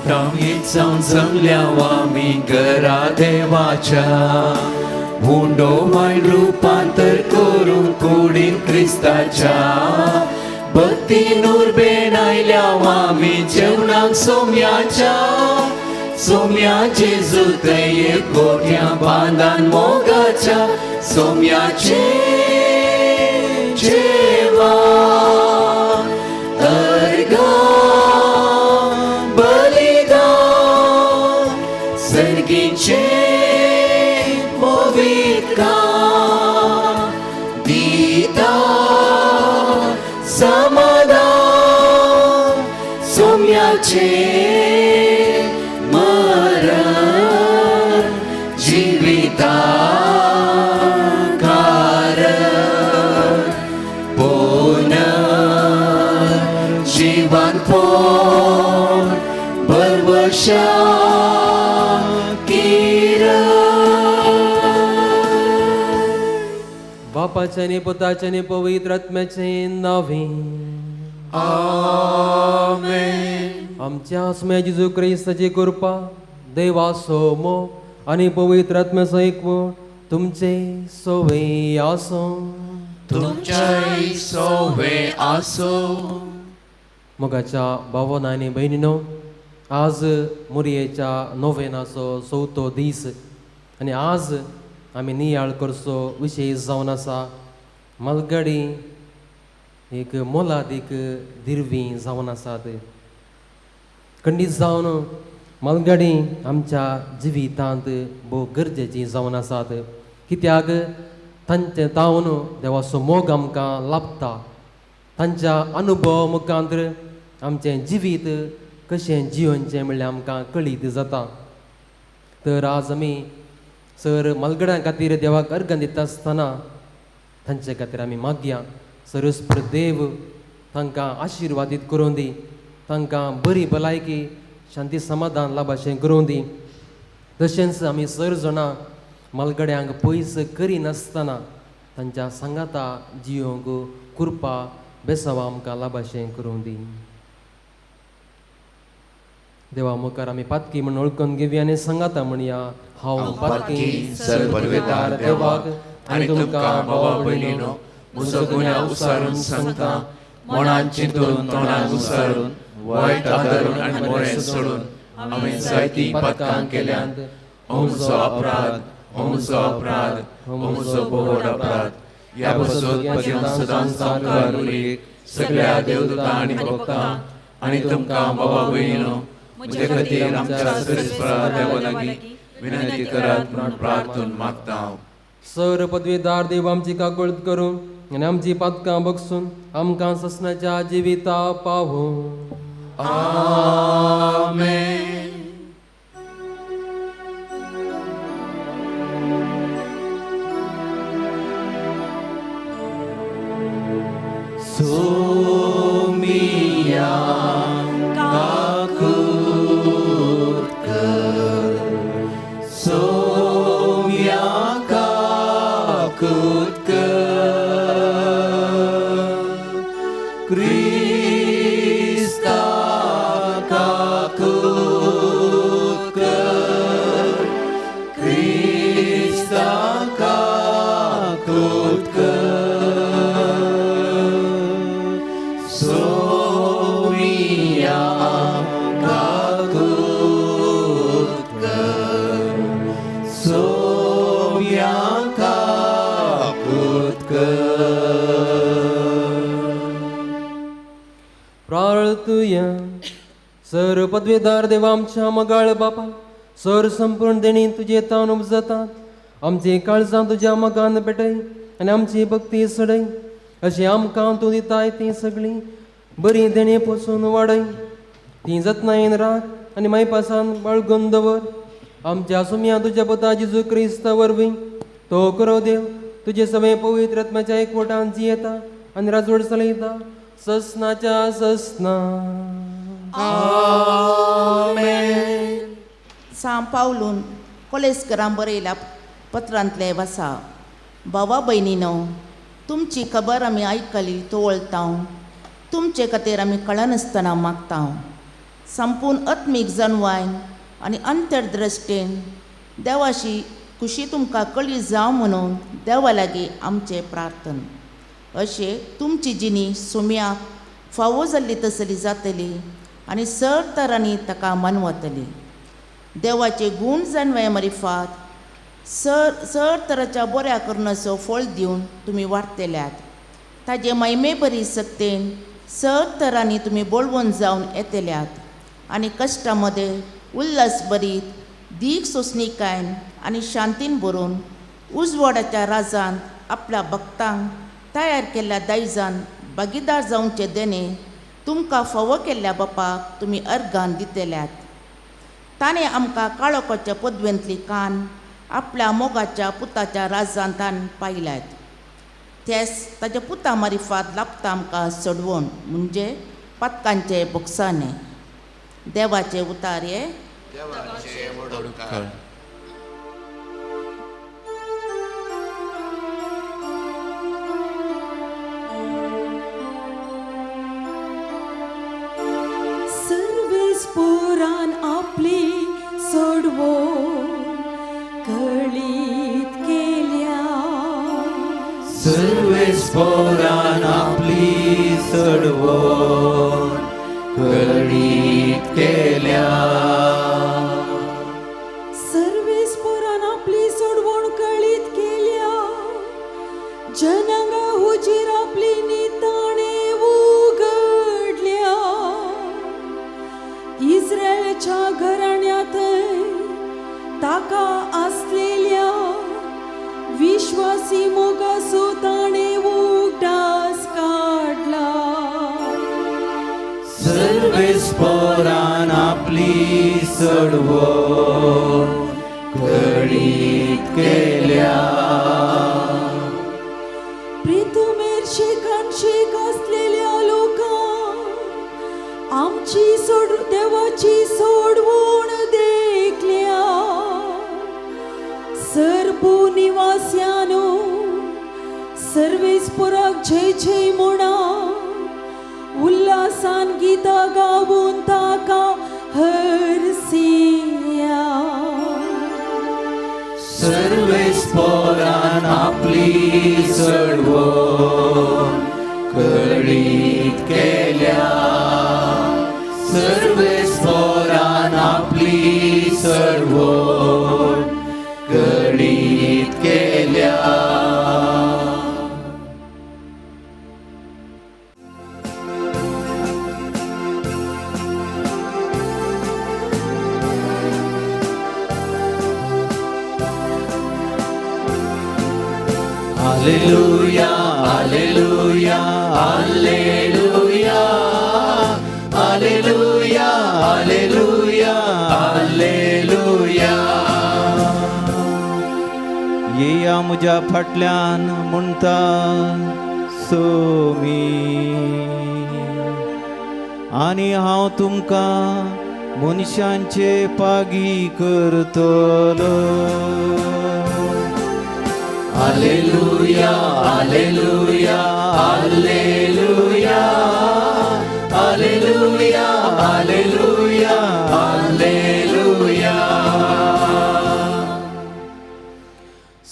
एकठांय जावन जमल्या आमी घरा देवाच्या उंडो वायन रुपांतर करूंक कुडीन क्रिस्ताच्या भक्ती उर्बेन आयल्या आमी जेवणाक सोम्याच्या सोम्याचे जुतये गोठ्या बांदान मोगाच्या सोम्याचे जेवण अर्घ बलिदान सर्गीचे पवित्र दिता समाधान सोम्याचे मरण जिविता कारण पुनर जीवन पोर भरवशा किरण बापाचे आनी पुताचे आनी पवित्र आत्म्याचे नावे. आमेन. आमच्या आसम्या जेजू क्रिस्ताची कृपा, देवाचो मोग आनी पवित्र आत्म्याचो एकवट तुमचे सोवे आसूं. तुमच्याय सोवे आसो. मोगाच्या भावना आनी भयणीनो, आज मुरयेच्या नोवेनाचो चवथो दीस आनी आज आमी नियाळ करचो विशय जावन आसा मालगाडी एक मोलादीक दिरवी जावन आसात. खंडीत जावन मालगाडी आमच्या जिवितांत भोव गरजेची जावन आसात, कित्याक तांचे तावन देवाचो मोग आमकां लाभता. तांच्या अनुभव मुखांतर आमचें जिवीत कशें जियोवचें म्हणल्यार आमकां कळीत जाता. तर आज आमी सर मालगड्यां खातीर देवाक अर्गां दिता आसतना तांचे खातीर आमी मागया, सरस्पर देव तांकां आशिर्वादीत करूं दी, तांकां बरी भलायकी शांती समाधान लाभाशें करूं दी. तशेंच आमी सर जाणां मालगड्यांक पयस करिनासतना तांच्या सांगाता जियोंक कृपा बेसांव आमकां लाभाशें करूं दी. देवा मुखार आमी पातकी म्हूण वळखून घेवया आनी सांगाता म्हणया, हांव पातकी सर्वपदवेदार देवाक आनी तुमकां भावा भयणीनो म्हजो गुन्यांव उसारून सांगता, मनान चिंतून तोंडान उसारून वायट आदरून आनी बरें सोडून हांवें जायतीं पातकां केल्यांत. हो म्हजो अपराध, हो म्हजो अपराध, हो म्हजो भोव अपराध. ह्या पासून पदयन सदांच सामकार उरयेक सगळ्या देवदूतां आनी भक्तां आनी तुमकां भावा भयणीनो म्हजे खातीर आमच्या सरेस्परा देवा लागीं विनंती करात म्हूण प्रार्थून मागता हांव. सर पदवीदार देव आमची काकुळट करूं आनी आमची पातकां बगसून आमकां ससनाच्या जिविता पावूं. आमेन. सोमिया काकूत कर, सोमिया काकूत कर, क्रिस्ता काकूत कर, क्रिस्ता काकूत कर, सोमिया काकूत कर, सोमिया काकूत कर. प्रार्थुया. सर पदवीदार देव आमच्या मगाळ बापा, सर संपूर्ण देणी तुजे तावन उपजतात. आमची काळजां तुज्या मगान पेटय आनी आमची भक्ती सडय, अशी आमकां तूं दिताय ती सगळी बरी देणी पसून वाडय. ती जतनायेन राख आनी मायपासान बाळगून दवर. आमच्या सुमया तुज्या पुता जेजू क्रिस्ता वरवीं तो करो देव तुजे सगळे पवित्र आत्म्याच्या एकवटान जियेता आनी राजवट चलयता ससनाच्या ससना. आमेन. सां पावलून कोलेस्करां बरयल्या पत्रांतलें वासा. भावा भयणीनो, तुमची खबर आमी आयकली तोवळता, तुमचे खातीर आमी कळनासतना मागता. संपूर्ण आत्मीक जनवायन आनी अंतर्दृश्टीन देवाशी खुशी तुमकां कळी जावं म्हणून देवा लागीं आमचें प्रार्थन. अशें तुमची जिणी सुम्याक फावो जाल्ली तसली जातली आनी सर तरांनी ताका मनवतली. देवाचे गूण जाणवाय मारिफात सर सर तराच्या बऱ्या करणाचो फळ दिवन तुमी वाडटल्यात. ताजे महिमे बरी सक्तेन सर तरांनी तुमी बळवंत जावन येतल्यात आनी कश्टां मदें उल्हास बरीत दीख सोंसणीकायन आनी शांतीन भरून उजवाडाच्या राजान आपल्या भक्तांक तयार केल्ल्या दायजान भागीदार जावचे देणे तुमकां फावो केल्ल्या बापाक तुमी अर्गान दितल्यात. ताणें आमकां काळोखाच्या पदवेंतली कान आपल्या मोगाच्या पुताच्या राजांतान पायल्यात. तेच ताच्या पुता मारिफात लाबता आमकां सोडवण म्हणजे पातकांचे बोगसाणे. देवाचे उतार हे. उपकार. सर्वेस पुरान आपली सोडवो कळीत केल्या. सर्वेस्पोरान आपली सोडवण कळीत केल्या. सर्वेस पुरान आपली सोडवण कळीत केल्या. जनांगा हुजीर आपली निताणे उगडल्या. इस्रायलच्या घराण्यात ताका आसलेल्या विश्वासी मोगासो ताणें उगडास काडला. सर्वेस्पोरान आपली सोडवण कळीत केल्या. प्रितुमेर शेकान शेक आसलेल्या लोकांक आमची सोड देवाची सोडवण देखल्या. सर्बू निवास्यानो सर्वेस्पोराक जय जय म्हणा. उल्हासान गीतां गावून ताका हरसिया. सर्वेस्पोरान आपली सोडवण कळीत केल्या. सर्वेस्पोरान आपली सोडवण कळीत केल्या. Alleluia, Alleluia, Alleluia, Alleluia, Alleluia, Alleluia. येया म्हज्या फाटल्यान म्हणटा सोमी आनी हांव तुमकां मनशांचे पागी करतलो. Alleluia, Alleluia, Alleluia, Alleluia, Alleluia, Alleluia.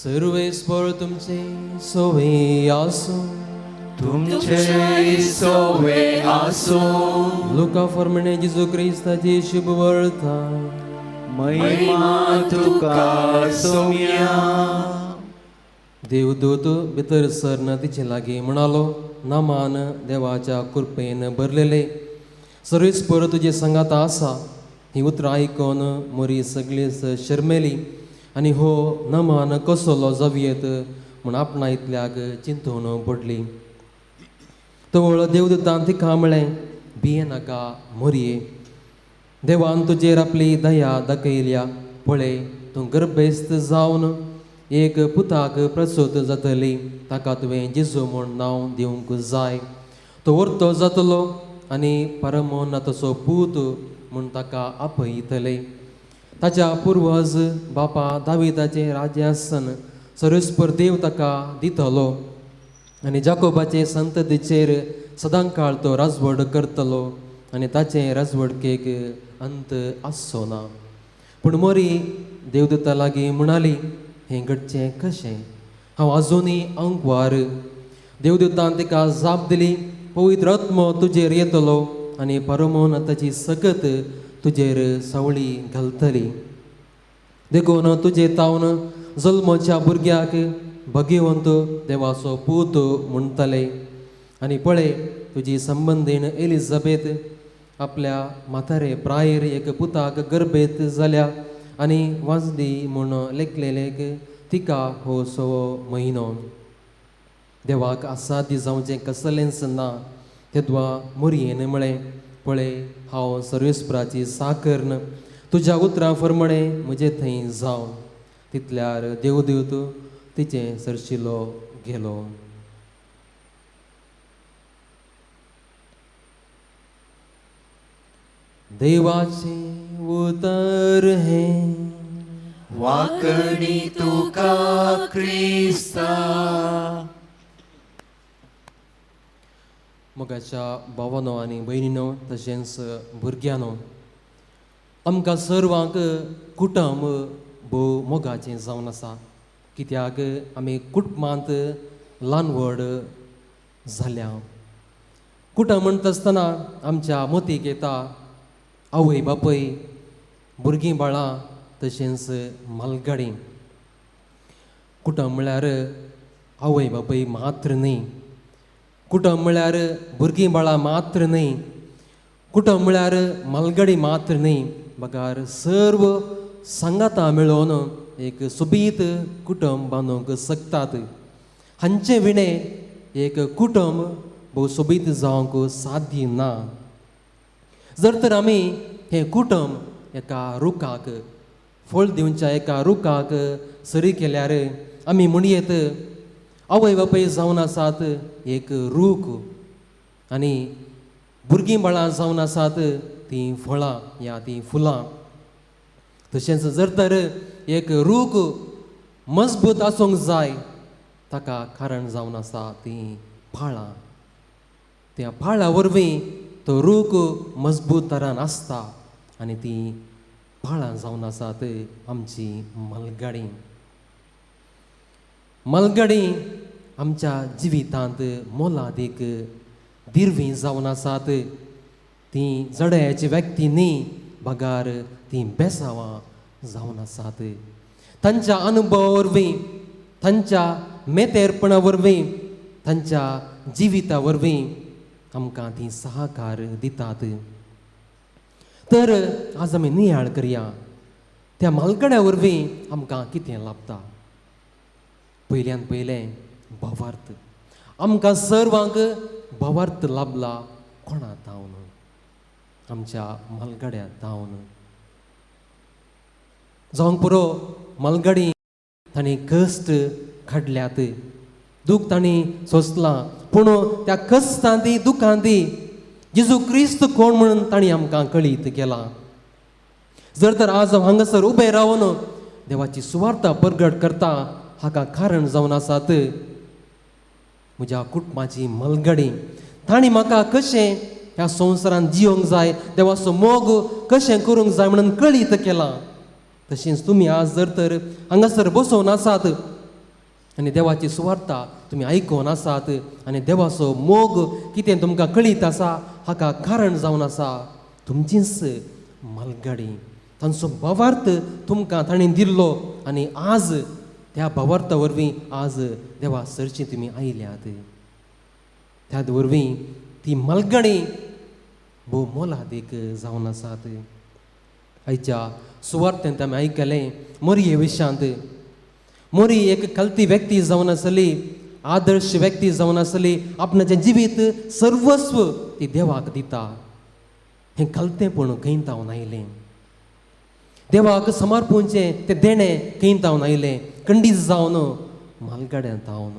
सर्वेस्पर तुमचे सोवे आसूं. तुमचे सोवे आसूं. लुका फॉर्मणे जेजू क्रिस्ताची शुभ वर्ता. महिमा तुका सोम्या. देवदूत भितर सरन तिचे लागीं म्हणालो, नामान देवाच्या कृपेन भरलेले, सर्वेस्पर तुजे सांगात आसा. ही उतरां आयकोन मोरी सगळीच शर्मेली आनी हो नमान कसलो जावयेत म्हूण आपणा इतल्याक चिंतून पडली. तवळ देवदूतान तिका म्हळें, भिये नाका मोरये, देवान तुजेर आपली दया दाखयल्या. पळय, तूं गर्भेस्त जावन एक पुताक प्रसूत जातली. ताका तुवें जेजू म्हूण नांव दिवंक जाय. तो वर्तो जातलो आनी परमोन्नताचो पूत म्हूण ताका आपयतले. ताच्या पुर्वज बापा दाविदाचें राज्यासन सर्वेस्पर देव ताका दितलो आनी जाकोबाचे संततीचेर सदांकाळ तो राजवड करतलो आनी ताचें राजवटकेक अंत आसचो ना. पूण मोरी देवदूता लागीं म्हणाली, हें घडचें कशें? हांव आजुनूय अंकवार. देवदूतान तिका जाप दिली, पवित्र आत्मो तुजेर येतलो आनी परमोन ताची सकत तुजेर सावळी घालतली. देखून तुजे तावन जल्मच्या भुरग्याक भगेवंत देवाचो पूत म्हणटले. आनी पळय, तुजी संबंदीण एलिझाबेथ आपल्या म्हातारे प्रायेर एक पुताक गर्भेत जाल्या आनी वाजली म्हूण लेखलेलेक तिका हो सवो म्हयनो. देवाक असाध्य जावचें कसलेंच ना. तेद्वा मोरयेन म्हळें, पळय, हांव सर्वेस्पराची साकर्न, तुज्या उतरां फरमणें म्हजे थंय जावं. तितल्यार देवदूत तिचें सरशिलो गेलो. देवाचें उतर हें. वाकणी तुका क्रिस्ता. मोगाच्या भावानो आनी भयणीनो तशेंच भुरग्यांनो, आमकां सर्वांक कुटुंब भोव मोगाचें जावन आसा, कित्याक आमी कुटुंबांत ल्हान व्हड जाल्या. कुटुंब म्हणटा आसतना आमच्या मतीक येता आवय बापूय, भुरगीं बाळां तशेंच मालगाडी. कुटुंब म्हळ्यार आवय बापूय मात्र न्हय, कुटुंब म्हळ्यार भुरगीं बाळां मात्र न्हय, कुटुंब म्हळ्यार मालगाडी मात्र न्हय, बगार सर्व सांगातां मेळोवन एक सोबीत कुटुंब बांदूंक शकतात. हांचे विणें एक कुटुंब भोव सोबीत जावंक साध्य ना. जर तर आमी हें कुटुंब एका रुखाक फळ दिवच्या एका रुखाक सरी केल्यार आमी म्हणयेत आवय बापूय जावन आसात एक रूख आनी भुरगीं बाळां जावन आसात तीं फळां या तीं फुलां. तशेंच जर तर एक रूख मजबूत आसूंक जाय ताका कारण जावन आसा तीं फळां. त्या फळां वरवीं तो रूख मजबूत तरान आसता आनी तीं फळां जावन आसात आमची मलगाडी. मलगाडी आमच्या जिवितांत मोलादीक दिरवीं जावन आसात. तीं जड्याची व्यक्ती न्ही बगार तीं बेसांवां जावन आसात. तांच्या अनुभवा वरवीं, तांच्या मेतेरपणा वरवीं, तांच्या जिविता वरवीं आमकां तीं सहकार दितात. तर आज आमी नियाळ करया त्या मालगड्या वरवीं आमकां कितें लाभता. पयल्यान पयलें भावार्थ. आमकां सर्वांक भावार्थ लाभला कोणा तावन? आमच्या मालगड्या तावन. जावंक पुरो मालगाडी तांणी कश्ट काडल्यात, दूख तांणी सोंसलां, पूण त्या कश्टांती दुखांती जेजू क्रिस्त कोण म्हणून तांणी आमकां कळीत केलां. जर तर आज हांव हांगासर उबें रावन देवाची सुवार्ता परगट करता हाका कारण जावन आसात म्हज्या कुटुंबाची मलगडी. तांणी म्हाका कशें ह्या संवसारांत जियोंक जाय, देवाचो मोग कशें करूंक जाय म्हणून कळीत केलां. तशेंच तुमी आज जर तर हांगासर बसोवन आसात आनी देवाची सुवार्ता तुमी आयकोन आसात आनी देवाचो मोग कितें तुमकां कळीत आसा हाका कारण जावन आसा तुमचीच मालगाडी. तांचो भावार्थ तुमकां तांणी दिल्लो आनी आज त्या भावार्था वरवीं आज देवा सरची तुमी आयल्यात. त्या वरवीं ती मालगाडी भोव मोलादीक जावन आसात. आयच्या सुवार्थेंत आमी आयकलें मोरये विशांत. मोरी एक कलती व्यक्ती जावन आसली, आदर्श व्यक्ती जावन आसली, आपणाचें जिवीत सर्वस्व ती देवाक दिता. हें कलतेंपण खंय तावन आयलें? देवाक समर्पणचें तें देणें खंय तावन आयलें? खंडीत जावन मालगाड्यां तावन.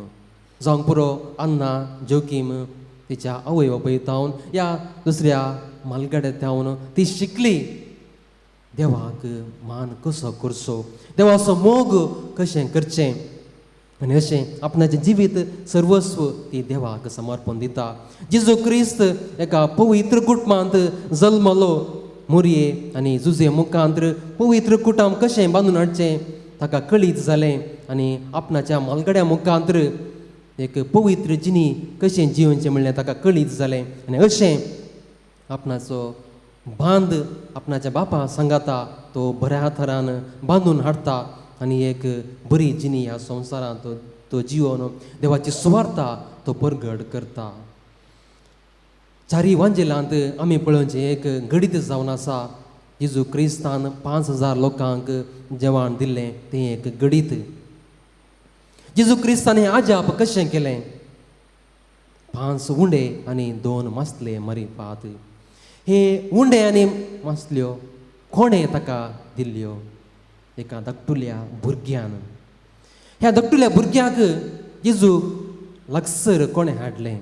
जावंक पुरो अन्ना जोकीम तिच्या आवय बापूय तावन या दुसऱ्या मालगाड्या तावन ती शिकली देवाक मान कसो करचो, देवाचो मोग कशें करचें. आनी अशें आपणाचें जिवीत सर्वस्व ती देवाक समर्पण दिता. जेजू क्रिस्त एका पवित्र कुटुंबांत जल्मलो. मोरये आनी जुजे मुखांत पवित्र कुटुंब कशें बांदून हाडचें ताका कळीत जालें आनी आपणाच्या म्हालगड्या मुखांत एक पवित्र जिणी कशें जिवचें म्हणल्यार ताका कळीत जालें. आनी अशें आपणाचो बांद आपणाच्या बापा सांगाता तो बऱ्या थरान बांदून हाडटा आनी एक बरी जिणी ह्या संवसारांत तो जिवन देवाची सुवार्ता तो परगट करता. चारी वांजेलांत आमी पळोवचें एक घडीत जावन आसा. जेजू क्रिस्तान 5000 लोकांक जेवण दिल्लें तें एक घडीत. जेजू क्रिस्तान हें अजाप कशें केलें? 5 उंडे आनी 2 मासले मरिपात. हे उंडे आनी मासल्यो कोणें ताका दिल्ल्यो? एका धाकटुल्या भुरग्यान. ह्या धाकटुल्या भुरग्याक जेजू लागसर कोणें हाडलें?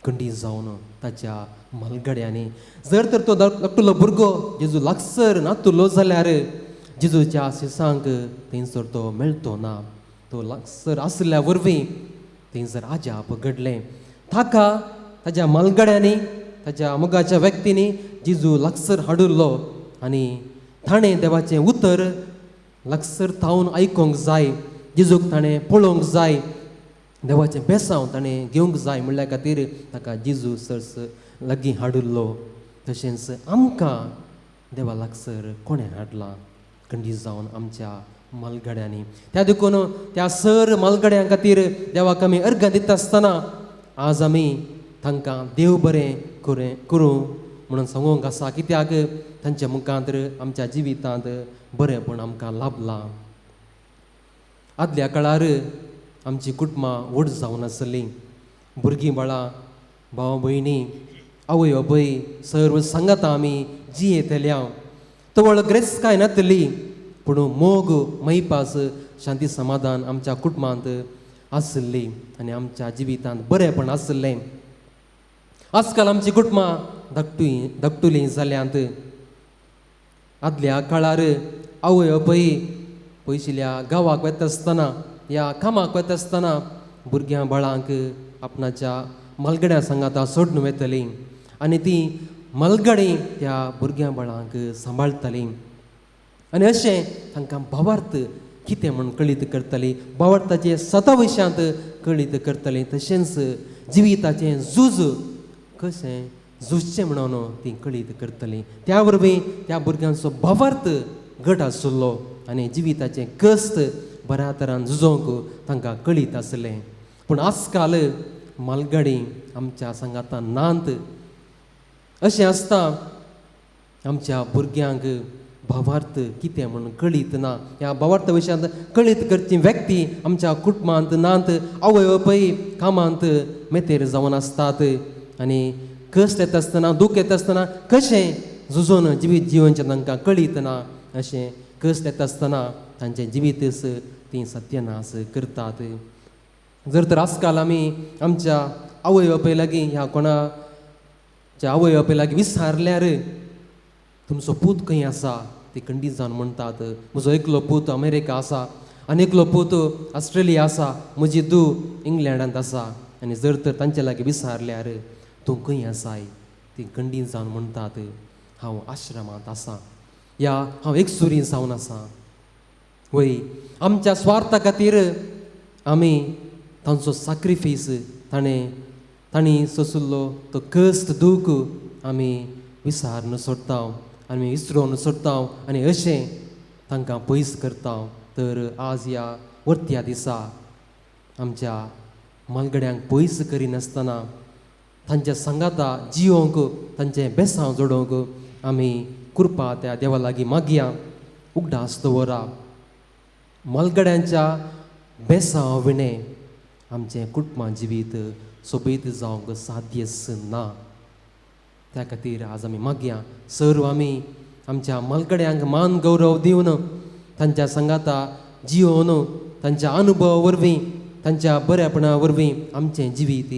कंडी जावन ताच्या म्हालगड्यांनी. जर तर तो धाकटुलो भुरगो जेजू लागसर नातुलो जाल्यार जेजूच्या शिसांक थंयसर तो मेळटो ना. तो लागसर आशिल्ल्या वरवीं थंयसर अजाप घडलें. ताका ताज्या म्हालगड्यांनी ताज्या मोगाच्या व्यक्तींनी जेजू लागसर हाडिल्लो आनी ताणें देवाचें उतर लागसर थावन आयकूंक जाय, जेजूक ताणें पळोवंक जाय, देवाचें बेसांव ताणें घेवंक जाय म्हणल्या खातीर ताका जेजू सरस लागीं हाडिल्लो. तशेंच आमकां देवा लागसर कोणें हाडलां? खंडीत जावन आमच्या म्हालगड्यांनी. त्या देखून त्या सर म्हालगड्यां खातीर देवाक आमी अर्गां दिता आसतना आज आमी तांकां देव बरें करूं म्हणून सांगूंक आसा. कित्याक तांच्या मुखांत आमच्या जिवितांत बरेंपण आमकां लाभलां. आदल्या काळार आमची कुटुंबां व्हड जावन आसलीं. भुरगीं बाळां, भाव भयणी, आवय बापूय सर्व सांगाता आमी जियेतल्या. तवळ ग्रेस कांय नातली पूण मोग मैपास शांती समाधान आमच्या कुटुंबांत आसली आनी आमच्या जिवितांत बरेंपण आसलें. आजकाल आमची कुटुंबां धाकटुलीं जाल्यांत. आदल्या काळार आवय बापूय पयशिल्ल्या गांवाक वता आसतना या कामाक वता आसतना भुरग्यां बाळांक आपणाच्या म्हालगड्यां सांगाता सोडून वतलीं आनी तीं म्हालगडीं त्या भुरग्यां बाळांक सांबाळटालीं आनी अशें तांकां भावार्थ कितें म्हूण कळीत करतालीं, भावार्थाचे सताविशांत कळीत करतालीं. तशेंच जिविताचें झूज कशें झुजचें म्हणून तीं कळीत करतालीं. त्या वरवीं त्या भुरग्यांचो भावार्थ घट आशिल्लो आनी जिविताचें कश्ट बऱ्या तरान झुजोवंक तांकां कळीत आसलें. पूण आजकाल म्हालगडी आमच्या सांगाता नात. अशें आसता आमच्या भुरग्यांक भावार्थ कितें म्हूण कळीत ना. ह्या भावार्थ विशयांत कळीत करची व्यक्ती आमच्या कुटुंबांत नात. आवय बापूय कामांत मेतेर जावन आसतात आनी कश्ट येता आसतना दूख येता आसतना कशें झुजोन जिवीत जिवनचें तांकां कळीत ना. अशें कश्ट येता आसतना तांचें जिवीतच तीं सत्यनाश करतात. जर तर आजकाल आमी आमच्या आवय बापूय लागीं ह्या कोणाच्या आवय बापूय लागीं विचारल्यार तुमचो पूत खंय आसा ती खंडीत जावन म्हणटात म्हजो एकलो पूत अमेरिका आसा आनी एकलो पूत ऑस्ट्रेलिया आसा, म्हजी धूव इंग्लंडांत आसा. आनी जर तर तांचे लागीं विचारल्यार तूं खंय आसाय ती खंडीत जावन म्हणटात हांव आश्रमांत आसा या हांव एकसुरी जावन आसा. वय आमच्या स्वार्था खातीर आमी तांचो साक्रिफीस तांणी सोंशिल्लो तो कश्ट दूख आमी विसारून सोडटा आनी विसरोन सोडटा आनी अशें तांकां पयस करता. तर आज ह्या वर्त्या दिसा आमच्या म्हालगड्यांक पयस करिनासतना तांच्या सांगाता जियोंक तांचें बेसांव जोडोवंक आमी कृपा त्या देवा लागीं मागया. उगडास दवरा म्हालगड्यांच्या बेसांव विणें आमचें कुटुंबा जिवीत सोबीत जावंक साध्यच ना. त्या खातीर आज आमी मागया सर्व आमी आमच्या म्हालगड्यांक मान गौरव दिवन तांच्या सांगाता जियोवन तांच्या अनुभवा वरवीं तांच्या बऱ्यापणा वरवीं आमचें जिवीत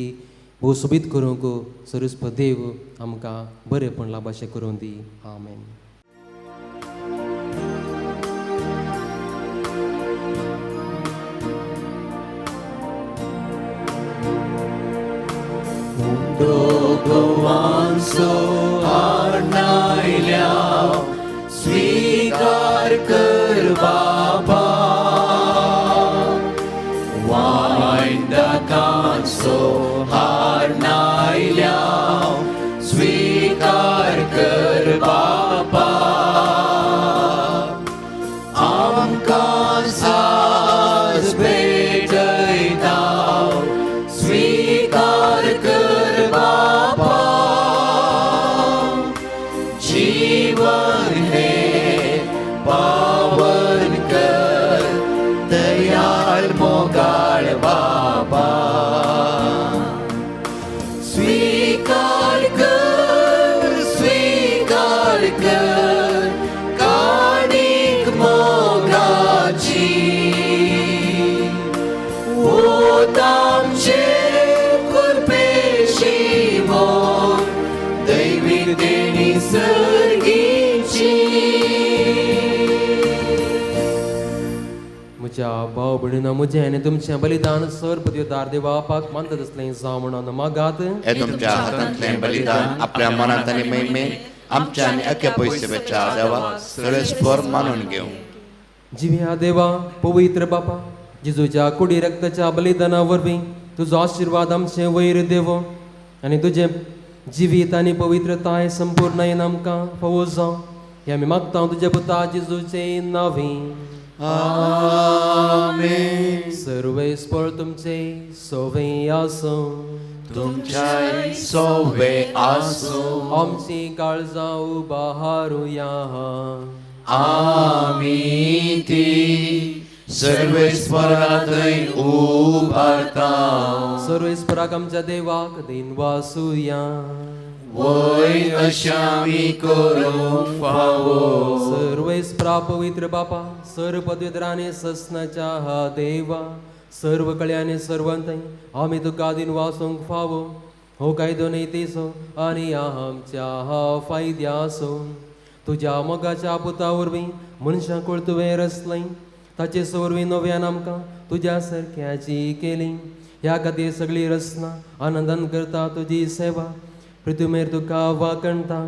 भोव सोबीत करूंक सरूस्प देव आमकां बरेंपण लाभाशें करूं दी. आमेन. म्हज्या भाव भयणीनो, म्हजें आनी तुमचें बलिदान सर पदव्युदार देवा बापाक मानता तसलें जावं म्हणून मागात. हे तुमच्या हातांतलें बलिदान आपल्या मनांत आनी महिमेन आमच्या आनी अख्या पयशेच्या देवा सर्वेस्पर मानून घेवं. जिव्या देवा, पवित्र बापा, जेजूच्या कुडी रक्ताच्या बलिदाना वरवीं तुजो आशिर्वाद आमचे वयर देवो आनी तुजें जिवीत आनी पवित्रताय संपूर्ण आमकां फावो जावं, हें आमी मागता तुज्या पुता जेजूचे नांवी. आमेन. सर्वेस्पर तुमचे सोवे आसूं. तुमच्याय सोवे आसूं. आमची काळजां उबारुया. आमी ती सर्वेस्परा थंय उबारता. सर्वेस्पराक आमच्या देवाक दिनवासुया. वय अशें आमी करूंक फावो. सर्वेस्परा, पवित्र बापा, सर्व पदव्युत्तराने ससनाच्या हा देवा, सर्व कळ्याने सर्वंतय आमी तुका दिनवासूंक फावो. हो कायदो न्हय आनी आमच्या हा फायद्यासो. तुज्या मोगाच्या पुता वरवीं मनशां कुळ तुवें रचलें, ताचे वरवीं नव्यान आमकां तुज्या सारक्याची केली. ह्या खातीर सगळी रचना आनंदान करता तुजी सेवा, पृथ्वीमेर तुका वाकणता.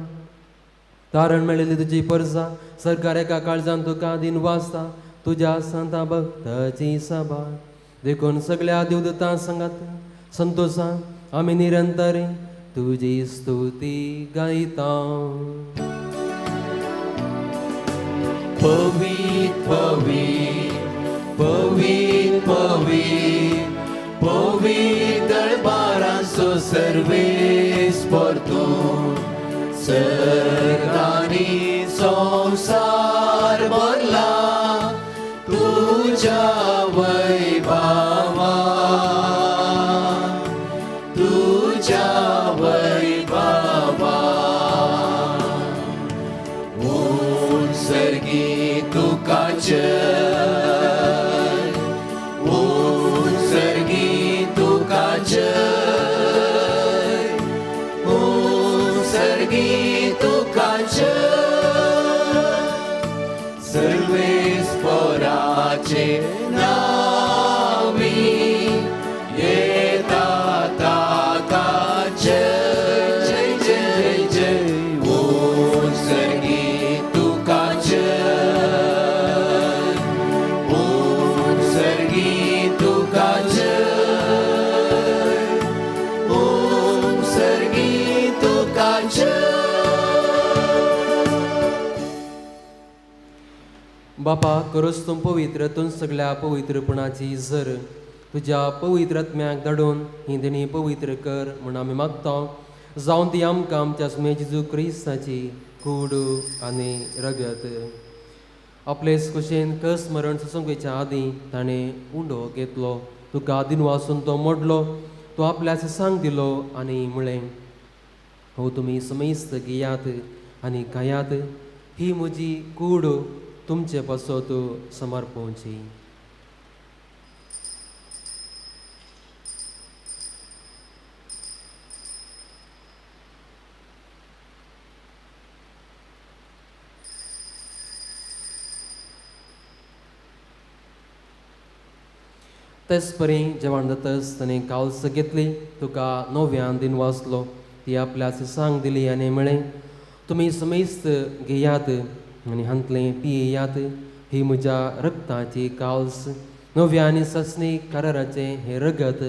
तारण मेळिल्ली तुजी परजा सरकार एका काळजान तुका दिन वाचता, तुज्या संता भक्ताची सभा. देखून सगळ्या देवदूतां सांगात संतोषान आमी निरंतर तुजी स्तुती गायता. पवित पवित पवित पवित पवित दरबारांचो सर्वेस्पर तूं, सर्गांनी संवसार भरला तुज्या वैभावा, तुज्या वैभावा. उत्सर्गी तुका जय, उत्सर्गी तुका जय, उत्सर्गी तुका जय. सर्वेस्पराचे नावी येता ताका जय जय जय जय. उत्सर्गी तुका जय, उत्सर्गी तुका जय, उत्सर्गी तुका जय. बापा, करोस तूं पवित्र, तूं सगळ्या पवित्रपणाची जर तुज्या पवित्र आत्म्याक धाडून ही देणी पवित्र कर म्हूण आमी मागता. जावन ती आमकां आमच्या सुमे जेजू क्रिस्ताची कूड आनी रगत. आपले कुशेन कस मरण सोसूंक वयच्या आदीं ताणें उंडो घेतलो, तुका दिनवासून तो मोडलो, तो आपल्या सांग दिलो आनी म्हळें, हो तुमी समेस्त घेयात आनी खायात, ही म्हजी कूड तुमचे पासत समर्पोवची. तेच परी जेवण जातच ताणें कावस घेतली, तुका नव्यान दिन वाचलो, ती आपल्या सांग दिली आनी म्हळें, तुमी समेस्त घेयात आनी हांतलें पियेयात, ही म्हज्या रक्ताची कावस, नव्या आनी ससनी कराराचें हें रगत,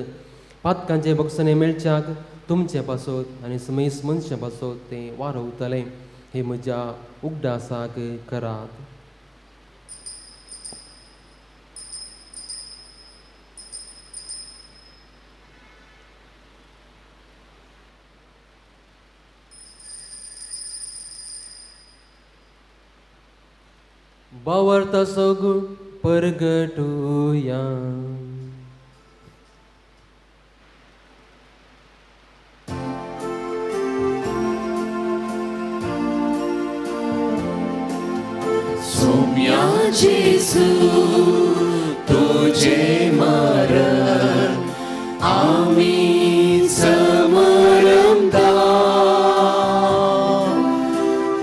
पातकांचे बक्षणें मेळच्याक तुमचे पासत आनी समेस्त मनशां पासत तें वारवतलें. हें म्हज्या उगडासाक करात. बावर्ता सगुण परगटुया. सोम्या जेजू, तुझे मरण आमी समरमता,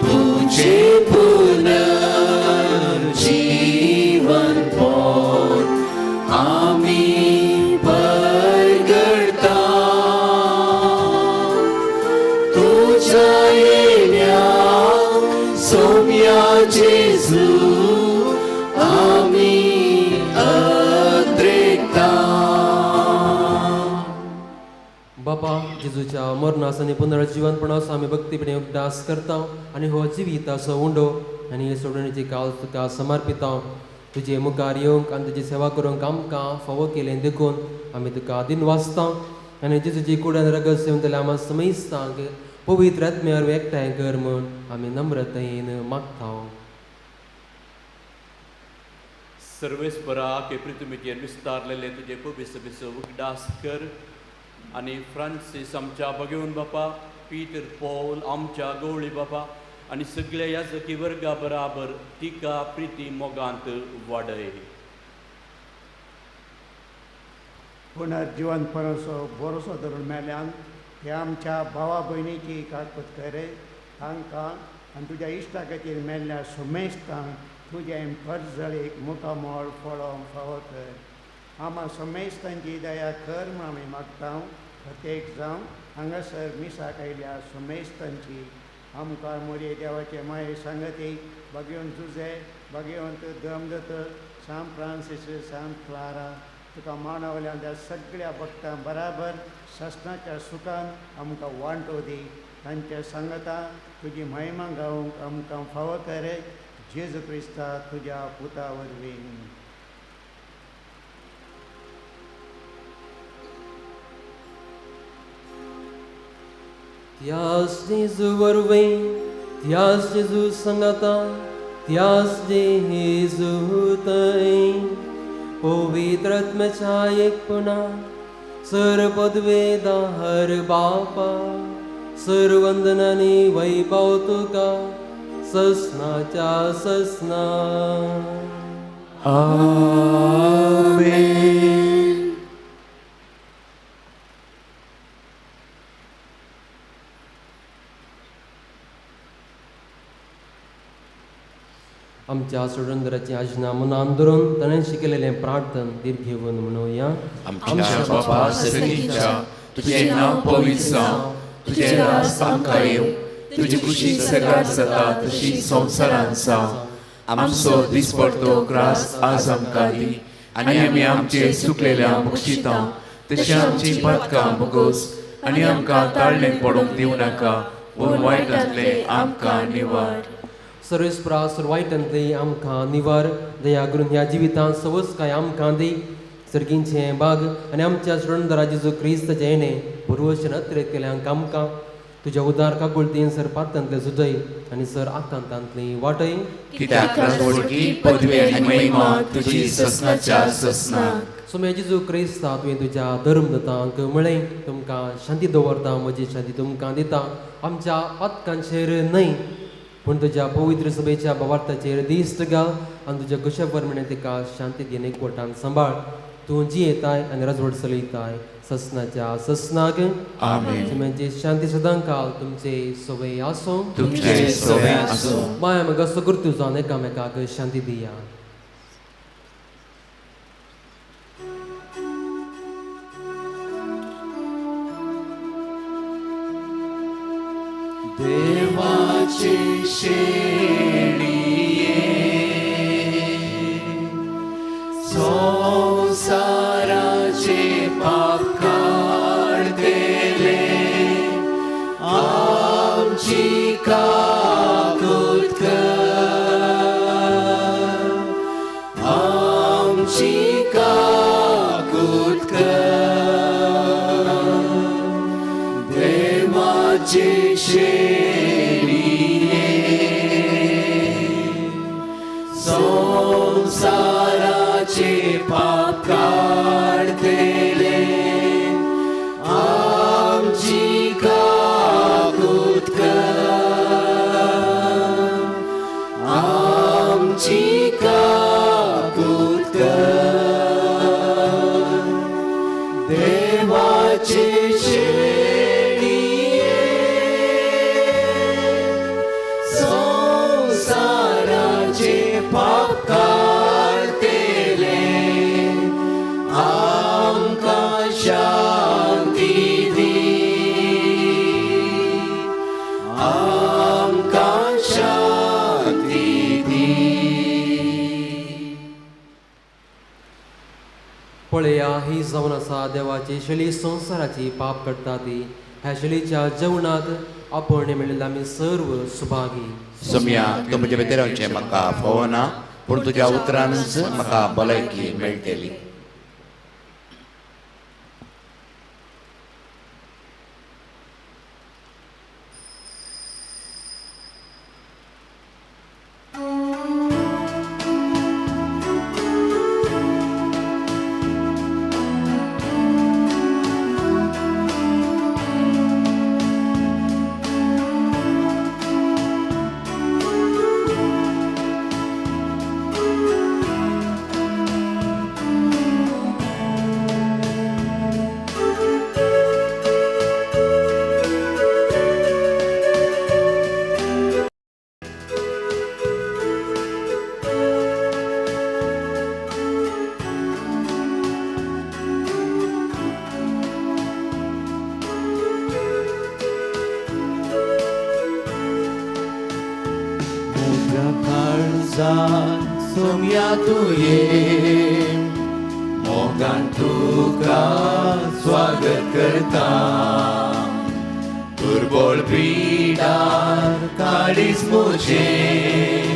तुझे पुनर्जीवन पण जेजूच्या मरणाचो आनी पुनर्जिवनपणाचो आमी भक्तीपणे उगडास करता आनी हो जिविताचो उंडो आनी हे सोडणीची काल तुका समर्पिता. तुजे मुखार येवंक आनी तुजी सेवा करूंक आमकां फावो केलें देखून आमी तुका दिनवासता आनी जेजूची कुडान रगत सेवन जाल्यार आमकां समेस्तांक पवित्र आत्म्यार एकठांय कर म्हूण आमी नम्रतायेन मागता. सर्वेस्परा के पृथ्वीचेर विस्तारलेले तुजे पवित्र उगडास कर आनी फ्रांसीस आमच्या भगेवन बापा, पीटर पॉल आमच्या गवळी बापा आनी सगळ्या याजकी वर्गा बराबर तिका प्रिती मोगांत वाडय. पुनर्जिवनपणाचो भरोसो धरून मेल्यान हे आमच्या भावा भयणीची काकूत करे तांकां आनी तुज्या इश्टा खातीर मेल्ल्या सुमेस्तांक तुजें परजळीक मुखामळ फळोवंक फावो कर. आमा समेस्तांची दया कर म्हूण आमी मागता. प्रत्येक जावं हांगासर मिसाक आयिल्ल्या सुमेस्तांची आमकां मोरये देवाचे माये सांगती भगवंत जुझे, भगवंत दमदत्त, सांत फ्रांसीस, सांत क्लारा तुका मानवल्या त्या सगळ्या भक्तां बराबर ससनाच्या सुखान आमकां वांटो दी. तांच्या सांगता तुजी महिमा गावंक आमकां फावो करे जेजू क्रिस्ता तुज्या पुता वरवीं. त्यास जेजू वरवीं, त्यास जेजू सांगाता, त्यास जेजू थंय पवित्र आत्म्याच्या एकपणा सर पदवेदार बापा सर वंदनानी वैभव तुका ससनाच्या ससना. आमेन. आमच्या सोडंदराची आजना मनान धरून ताणें शिकयलेलें प्रार्थन धीर घेवन म्हणुया. आमच्या बापा सर्गीच्या, तुजें नांव पवित्र जावं, तुजें राज आमकां येवं, तुजी खुशी सर्गात जाता तशी संवसारांत जावं. आमचो दिसपडतो ग्रास आज आमकां दी आनी आमी आमचे चुकलेल्या बक्षिता तशें आमची पातकां भोगोस आनी आमकां ताळणेक पडूंक दिवं नाका, पूण वायटांतलें आमकां निवार. सर्वेस्परा सर वायटांतली आमकां निवार. दया करून ह्या जिवितांत सवस काय आमकां दी सर्गींचें बाग आनी आमच्या सोडणदारा जेजू क्रिस्ताचें येणें पुर्वशन अत्रेत केल्यांक आमकां तुज्या उदार काकुळतीन सर पातांतलें सुजय आनी सर आकांतांतली वाटय. कित्याक राजवटकी पदवी आनी महिमा तुजी ससनाच्या ससनाक. सोम्या जेजू क्रिस्ता तुवें तुज्या धर्मदतांक म्हळें तुमकां शांती दवरता, म्हजी शांती तुमकां दिता. आमच्या पातकांचेर न्हय पूण तुज्या पवित्र सभेच्या भावार्थाचेर दिश्ट घाल आनी तुज्या कुशा प्रमाणे तिका शांती दिन एकवटान सांबाळ. तूं जियेताय आनी राजवट चलयताय ससनाच्या ससनाक. आमेन. तुमची शांती सदांकाल तुमचे सवय आसूं. तुमचे सवय आसूं. माया म्हाका सगुर्तू जावन एकामेकाक शांती दिया. देवाची शेणये संवसाराचे पाप काडतले आमची काकूत कर, आमची काकूत कर. देवाची शेणये संवसाराचे पाप काडतले आमची काकूत कर, आमची काकूत कर. देवाचे शेणये संवसाराचे पाप काडतले आमकां शांती दी, आमकां शांती दी. पळया ही जावन आसा देवाची शैली संवसाराची पाप करता ती ह्या शैलीच्या जेवणाक आपण मेळिल्ले आमी सर्व सुभागी. सोम्या, तूं म्हजे भितर येवचें म्हाका फावना, पूण तुज्या उतरानच म्हाका भलायकी मेळटली. म्हज्या काळजान सोम्या तुये मोगान तुका स्वागत करता, दुर्बळ पिडार काळीज म्हजें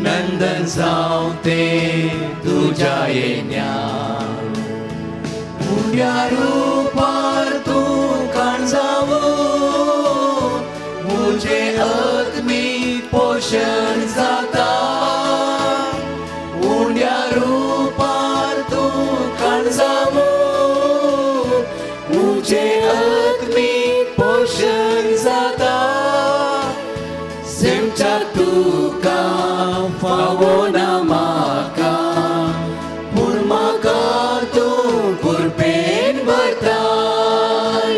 नंदन जावं तें तुज्या येण्या. उण्या रुपार तूं काणजावो म्हजें आत्मीक पोशण जाता. उण्या रुपार तूं काणजावो म्हजें आत्मीक पोशण जाता. सेमच्या तुका फावो ना म्हाका, पूण म्हाका तूं कुरपेन भरताय.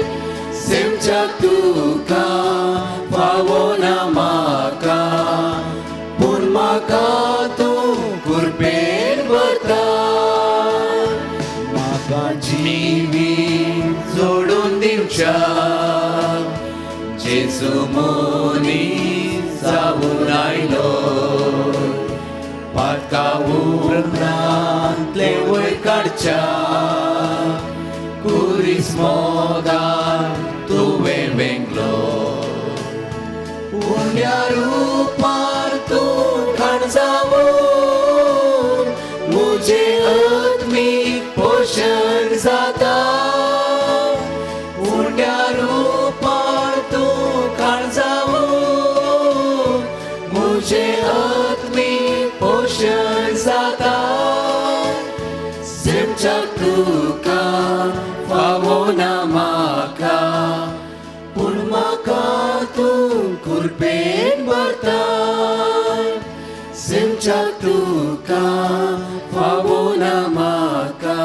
सेमच्या तुका फावो ना म्हाका, पूण म्हाका तूं कुरपेन भरताय. म्हाका जिवीत जोडून दिवच्या जेजू मनीस जावन आयलो, पातका उपरांतले वयर काडच्या कुरीस मोगान तुवें वेंगलो. उण्या रुपार तूं काणजावो म्हजें आत्मीक पोशण जाता. उण्या रुपार तूं काणजावो म्हजें आत्मीक पोशण जाता. सेमच्या तुका फावो ना म्हाका, पूण म्हाका तूं कुरपेन भरताय. सेमच्या तुका फावो ना म्हाका,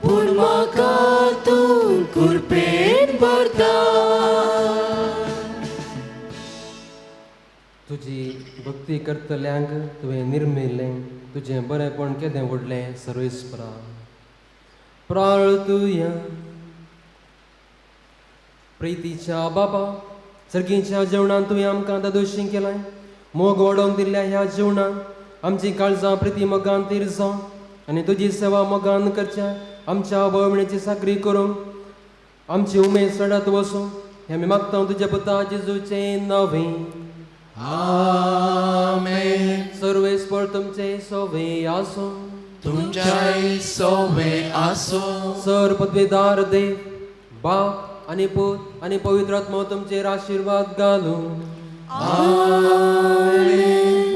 पूण म्हाका तूं कुरपेन भरताय. तुजी भक्ती करतल्यांक तुवें निर्मिल्लें, तुजें बरेंपण केदें व्हडलें सर्वेस्परा. प्रार्थुया. प्रितीच्या बाबा, सर्गीच्या जेवणान तुवें आमकां दादोशी केलाय. मोग वाडोवंक दिल्ल्या ह्या जेवणान आमची काळजां प्रिती मोगान तिरसांव आनी तुजी सेवा मोगान करच्या आमच्या भोवणेची साकरी करूंक आमची उमेद सडत वसूं, हें आमी मागता तुज्या पुता जेजूचें नवें. आमेन. सर्वेस्पर तुमचे सोवे आसूं. तुमच्याय सोवे आसूं. सर पदवेदार देव बाप आनी पूत आनी पवित्र आत्मो तुमचेर आशिर्वाद घालूं.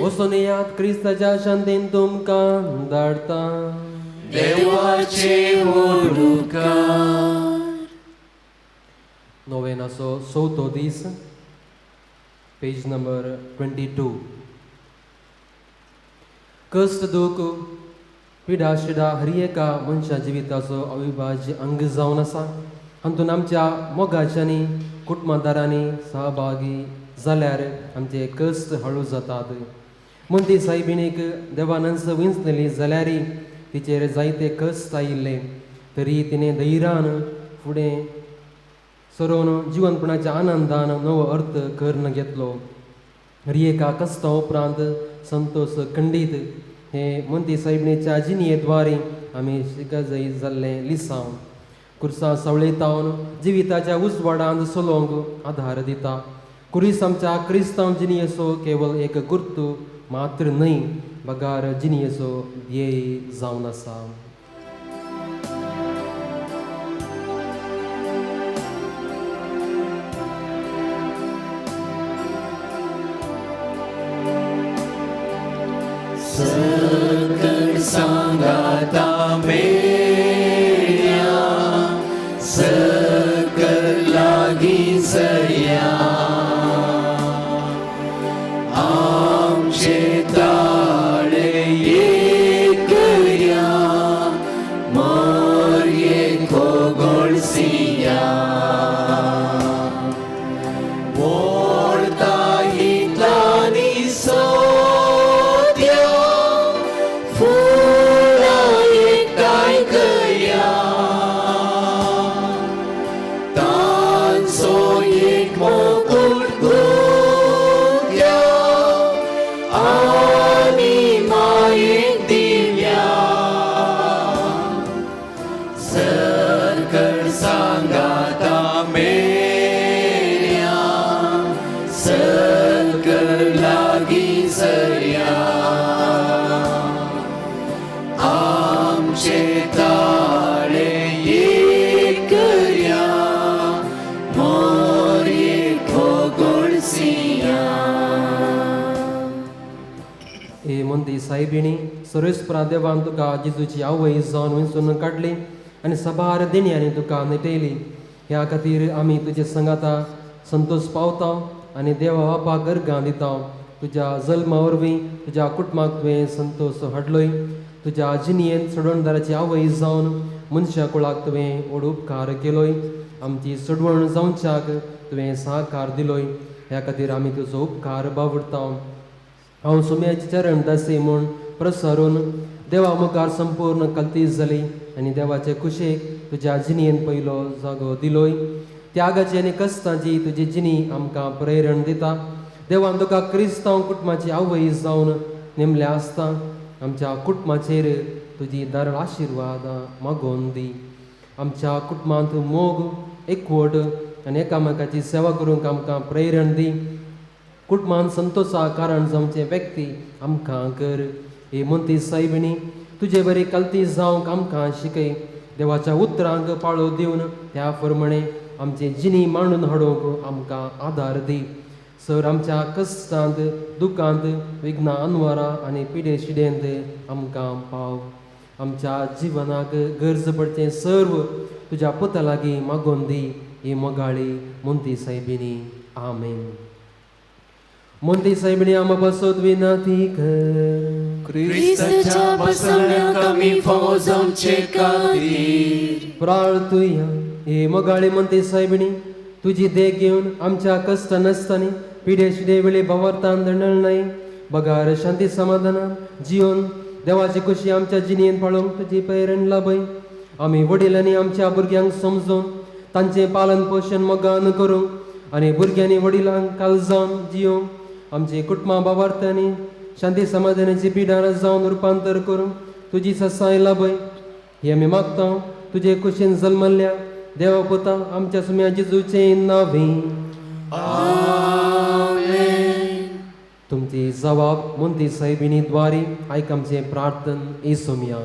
वचून याद क्रिस्ताच्या शांतीन तुमकां धाडटा. देवाचे वडुकार. नोवेनाचो चवथो दीस, पेज नंबर 22. कश्ट, दूख, पिडा शिडा हर एका मनशा जिविताचो अविभाज्य अंग जावन आसा. हातूंत आमच्या मोगाच्यांनी कुटुंबादारांनी सहभागी जाल्यार आमचे कश्ट हळू जातात. मोंती सायबिणीक देवानंद विंचलेली जाल्यार तिचेर जायते कश्ट आयिल्ले, तरी तिणें धैर्यान फुडें सरोवन जिवनपणाच्या आनंदान नवो अर्थ करून घेतलो. हर एका कश्टा उपरांत संतोश खंडीत हे मोंती सायबिणीच्या जिणये द्वारे आमी शिकजय जाल्लें लिसांव. कुर्सा सावळेतावन जिविताच्या उजवाडांत चलोवंक आधार दिता. कुरीस आमच्या क्रिस्तांव जिणयेचो केवल एक गुर्तू मात्र न्हय बगार जिणयेचो ध्येय जावन आसा. सकळ सांगाता मेळया, सकळ लागीं सरया, आमचे ताळे एकया, मोरये खोगोळसिया, मोडता इतलानी सोद्या, फुलां एकठांय करया, तांचो एक मुकुट गुंथया, आनी मायेक दिवया. सकळ सांगाता मेळया, सकळ लागीं सरया, आमचे ताळे एकया, मोरये खोगोळसिया. हे मोंती सायबिणी, सर्वेस्परा देवान तुका जेजूची आवय जावन विंचून काडली आनी सबार देण्यांनी तुका नेटयली. ह्या खातीर आमी तुजे संगाता संतोश पावता आनी देवा बापाक अर्गां दिता. तुज्या जल्मा वरवीं तुज्या कुटुंबाक तुवें संतोश हाडलोय. तुज्या जिणयेंत सोडवणदाराची आवय जावन मनशा कुळाक तुवें व्हड उपकार केलोय. आमची सोडवण जावच्याक तुवें सहकार दिलोय. ह्या खातीर आमी तुजो उपकार बावडता. हांव सुम्याची चरण दासी म्हूण प्रसरून देवा मुखार संपूर्ण कल्तीस जाली आनी देवाचे कुशेक तुज्या जिणयेन पयलो जागो दिलोय. त्यागाची आनी कश्टांची तुजी जिणी आमकां प्रेरण दिता. देवान तुका क्रिस्तांव कुटुंबाची आवय जावन नेमल्या आसता आमच्या कुटुंबाचेर तुजी दारळ आशिर्वादां मागोवन दी. आमच्या कुटुंबांत मोग, एकवट आनी एकामेकाची सेवा करूंक आमकां प्रेरण दी. कुटुंबान संतोषा कारण जावचे व्यक्ती आमकां कर. हे मोंती सायबिणी, तुजे बरी कल्ती जावंक आमकां शिकय. देवाच्या उतरांक पाळो दिवन त्या प्रमाणे आमची जिणी मांडून हाडूंक आमकां आदार दी. सर आमच्या कश्टांत, दुखांत, विघ्ना अनवरा आनी पिडे शिडेंत आमकां पाव. आमच्या जिवनाक गरज पडचें सर्व तुज्या पुता लागीं मागोवन दी. ही मोगाळी मोंती सायबिणी, आमेन. मोंती सायबिणी, आमा पासत विनंती कर. क्रिस्ताच्या बसवण्याक आमी फावो जावचे खातीर प्रार्थुया. हे मोगाळी मोंती सायबिणी, तुजी देख घेवन आमच्या कश्ट नासतानी पिडे शिडे वेळी भावार्थान दंडळ न्हय बगार शांती समाधानान जिवन देवाची खुशी आमच्या जिणेन पाळोवंक तुजी प्रेरण लाभय. आमी वडिलांनी आमच्या भुरग्यांक समजून तांचें पालन पोशण मोगान करूंक आनी भुरग्यांनी वडिलांक काळजान जियोवंक आमची कुटुंबां भावार्थांनी शांती समाधानाची पिडार जावन रुपांतर करूंक तुजी ससाय लाभय. हे आमी मागता तुजे कुशीन जल्मल्ल्या देवा पुता आमच्या सुम्या जेजूचे नांवे. तुमची जबाब मोंती सायबिणी द्वारी आयक आमचें प्रार्थन येसोमया.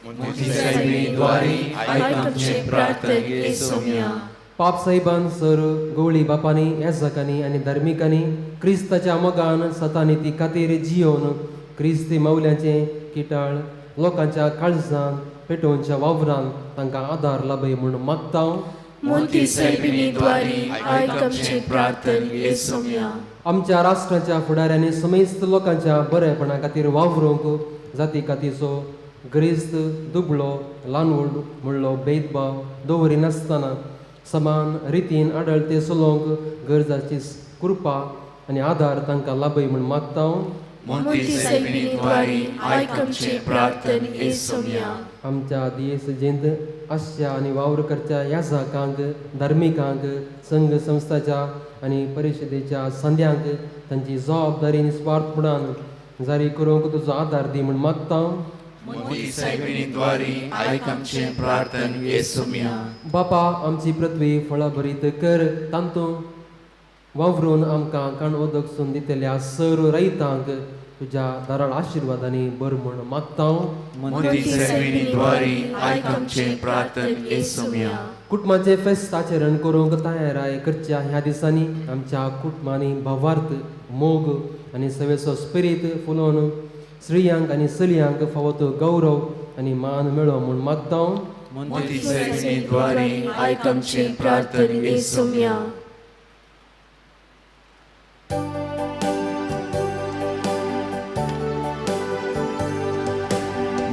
मोंती सायबिणी द्वारी आयक आमचें प्रार्थन येसोमया. पाप साहेबान सर गवळी बापांनी, याजकांनी आनी धार्मिकांनी क्रिस्ताच्या मोगान सतानी ती खातीर जियोवन क्रिस्ती मावल्याचें किटाळ लोकांच्या काळजान पेटोवच्या वावरान तांकां आदार लाभय म्हूण मागता. मोंती सायबिणी द्वारी आयक आमचें प्रार्थन येसोमया. आमच्या राष्ट्राच्या फुडाऱ्यांनी समेस्त लोकांच्या बरेपणा खातीर वावरूंक जाती कातीचो ग्रेस्त, दुबळो, ल्हान व्हड म्हणलो भेदभाव दवरिनासतना समान रितीन आडळते चलोवंक गरजाची कृपा आनी आदार तांकां लाभय म्हूण मागता. मोंती सायबिणी द्वारी आयक आमचें प्रार्थन येसोमया. आमच्या दियेसजेंत आसच्या आनी वावर करच्या याजकांक, धार्मिकांक, संघ संस्थाच्या आनी परिशदेच्या संद्यांक तांची जबाबदारी निस्वार्थपणान जारी करूंक तुजो आदार दी म्हूण मागता. मोती सायबिणीद्वारी आयक आमचें प्रार्थन येसुम्या. बापा आमची पृथ्वी फळां भरीत कर, तांतूं वावरून आमकां काण उदक सून दितल्या सर रयतांक तुज्या दाराळ आशिर्वादांनी बर म्हूण मागता. मोती सायबिणीद्वारी आयक आमचें प्रार्थन येसुम्या. कुटुंबाचे फेस्त आचरण करूंक तयाराय करच्या ह्या दिसांनी आमच्या कुटुंबांनी भावार्थ, मोग आनी सवेचो स्पिरीत फुलोवन स्त्रियांक आनी चलयांक फावो तो गौरव आनी मान मेळो म्हूण मागता. मोती सायबिणीद्वारी आयक आमचें प्रार्थन येसुम्या.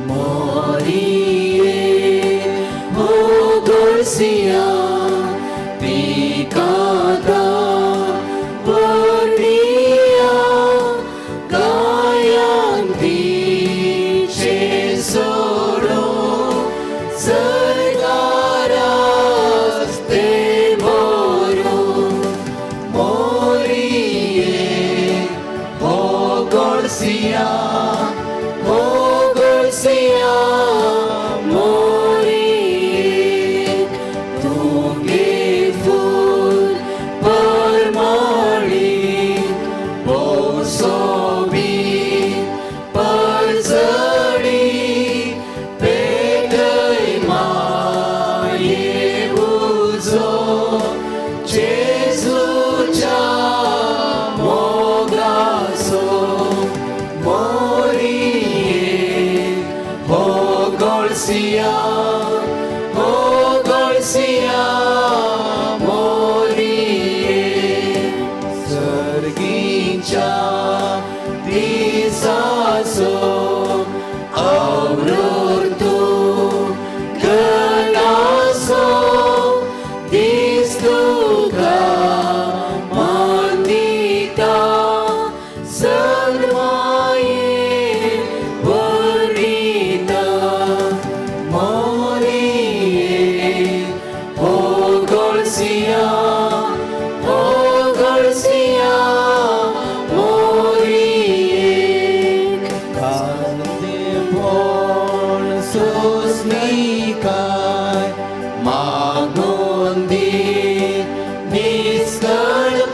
मोरिये हो गोरसिया तिकादा वर्णिया गायांतीचे सोडो सरगारास ते भोरो. मोरिये हो गोरसिया, हो गोरसिया मोरिये, तुगे फूल परमाळी पोसोबी परजळी पेटय माये उजो जेजूच्या मोगासो. मोरिये हो गोळसिया, हो गोळसिया मोरिये, सर्गीच्या दिसासो आवरोर तूं गणासो दीस तुका मानिता सर्वाये वरिता. मोरिये हो गोळसिया, हो गोळसिया मोरिये, खांदेपण सोंसणीकाय मागून दी निस्कळपण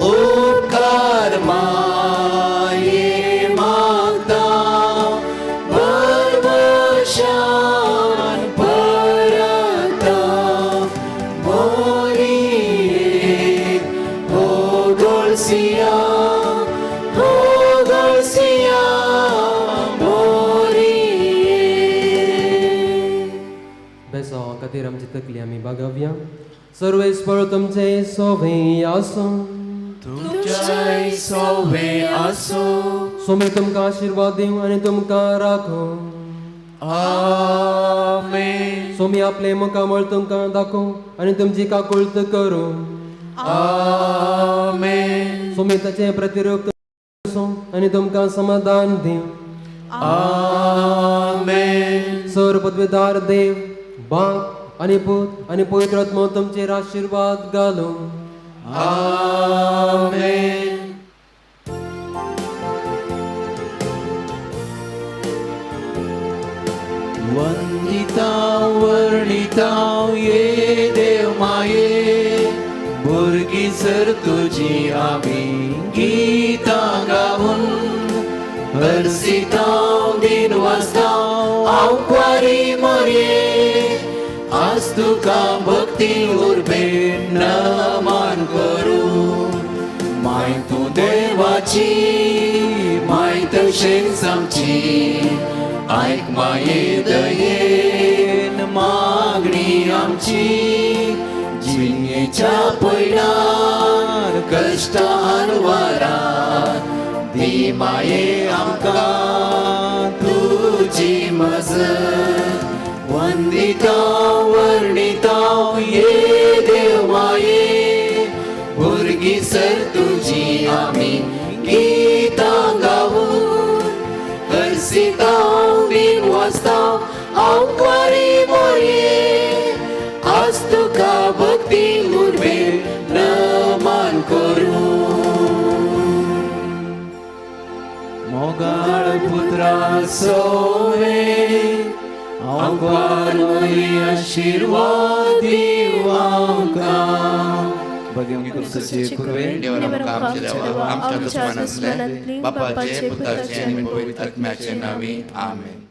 उपकार माये मागता भरवशान परता. मोरिये हो गोळसिया, हो गोळसिया मोरिये. बेसांव खातीर आमची तकली आमी बागावया. सर्वेस्पर तुमचे सोवे आसूं. तुमच्याय सोवे आसूं. सोमे तुमकां आशिर्वाद दिवं आनी तुमकां राखूं. आमेन. सोमी आपलें मुखामळ तुमकां दाखोवं आनी तुमची काकुळत करूं. आमेन. सोमी ताचें प्रतिरूप आसूं आनी तुमकां समाधान दिवं. आमेन. सर पदवेदार देव बाप आनी पूत आनी पवित्र आत्मो तुमचेर आशिर्वाद घालूं. आमेन. वंदिता वर्णिता ये देव माये, भुरगीं सर तुजी आमी गितां गावन हरसिता दिन वाजता आवक्वारी मोरये, आज तुका भक्ती उर्बेन नमन करूं. माय तूं देवाची माय तशेंच आमची, आयक माये दयेन मागणी आमची. जिणेच्या पयणार कश्टान वारार दी माये आमकां तुजी मजत. वंदिता वर्णिता ये देव माये, भुरगीं सर तुजी आमी गितां गावून हरसिता दिन वाजता आवक्वारी मोरये, आज तुका भक्ती उर्बेन नमन करूं. मोगाळ पुत्रा सोवे आंकवार मरी आशिर्वाद दिव आमकां भगवंत कुर्सुचे कुरवे देवा आमकां आमच्या देवा आमच्या दुस्मानांतले बापाचे पुताचे आनी पवित्र आत्म्याचे नांवी आमेन.